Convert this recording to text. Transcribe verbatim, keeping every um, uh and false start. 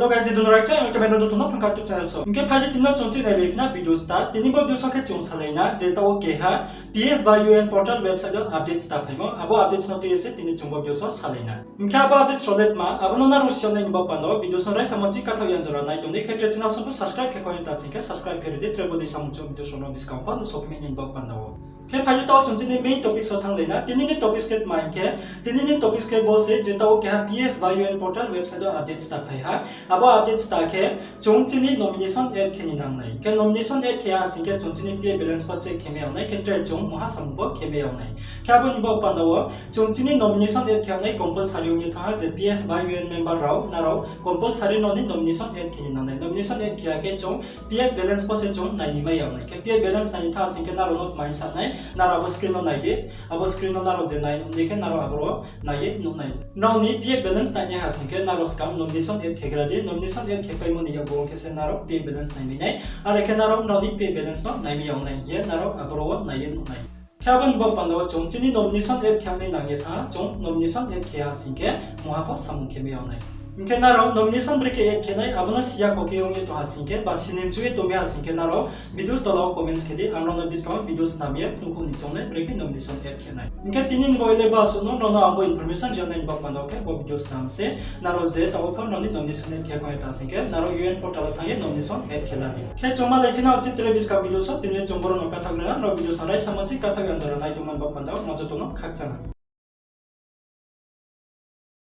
Hello guys, di duno raikcha, ang khe Mendra joto no phrungkha YouTube channel so. Hing khe phai di tini no chung chini nai lai phi na video sta. Tini bo video so khe chung salai na je taoh wo keha P F ba U N portal website wo update sta phaimo. Abo update no tui ye se tini chung bo video so salai na. Hing khe abo update rao le tma, abo no nrao si yag nai ni baoh panda wo video so raisa mo chi kathaoh ya jora nai tong di, khe tre channel so pho subscribe khe koi ta sing khe subscribe khe ri di, tre bo di samung chung video so no buskang pho nuhsao phi mai ni baoh panda wo. Khe phai di taoh chung chini main topic so thanng lai na. Tini ni topic khe tma hing khe, tini ni topic khe bo se je taoh wo keha P F ba U N portal website wo update sta phai ha. Abo update sta khe chung chini nomination add khe ni nang nai. Khe nomination add khe ha sing khe chung chini P F balance pho check khe mai yag nai, khe tre chung mungha samung pho khe mai yag nai. Khe abo ni baoh panda wo chung chini nomination add khe yag nai compulsory ong ye thanng ha je P F ba U N member rao nrao compulsory nrao ni nomination add khe ni nang nai. Nomination add khe ya khe chung P F balance pho se chung nai ni mai yag nai. Khe P F balance nai ni thanng ha sing khe nrao no tma hing sa nai, nrao abo screen no nai di. Abo screen no nrao je nai nuh dei khe nrao aboro nai ye nuh nai. Nrao ni P F balance nai nai ha sing khe nrao skang nomination add khegra di. Nomination add khe paimo ni yakgu wo khe se nrao P F balance nai mai nai. Are khe nrao nrao ni P F balance no nai mai yag nai hing ye nrao aboro wo nai ye nuh nai. Khe abo ni baoh panda wo chung chini nomination add khe nai nang ye thanng ha, chung nomination add khe ha sing khe mungha pho samung khe mai yag nai. Hing khe nrao nomination brekhe add khe nai, abo no si ya kho khe ong ye tong ha sing khe, ba sini mchu ye tong mi ha sing khe nrao videos tola wo comments khe di, ang nrao no buskang wo videos snam ye phnuhkhouh ni choung nai brekhe nomination add khe nai. Hing khe tini ni bo le basuh no nrao no ang bo information ri yag nai ni baoh panda wo khe bo video snam se, nrao je taoh wo pho nrao ni nomination add khe koi ta sing khe nrao U N portal wo thanng ye nomination add khe la di. Khe chung ma lai phi na uchih tre buskang video so, tini chung boro no kathaoh gra na, nrao video so raisa mo chi kathaoh ya jora nai tongmo ni baoh panda wo nrao joto no khakchang ha.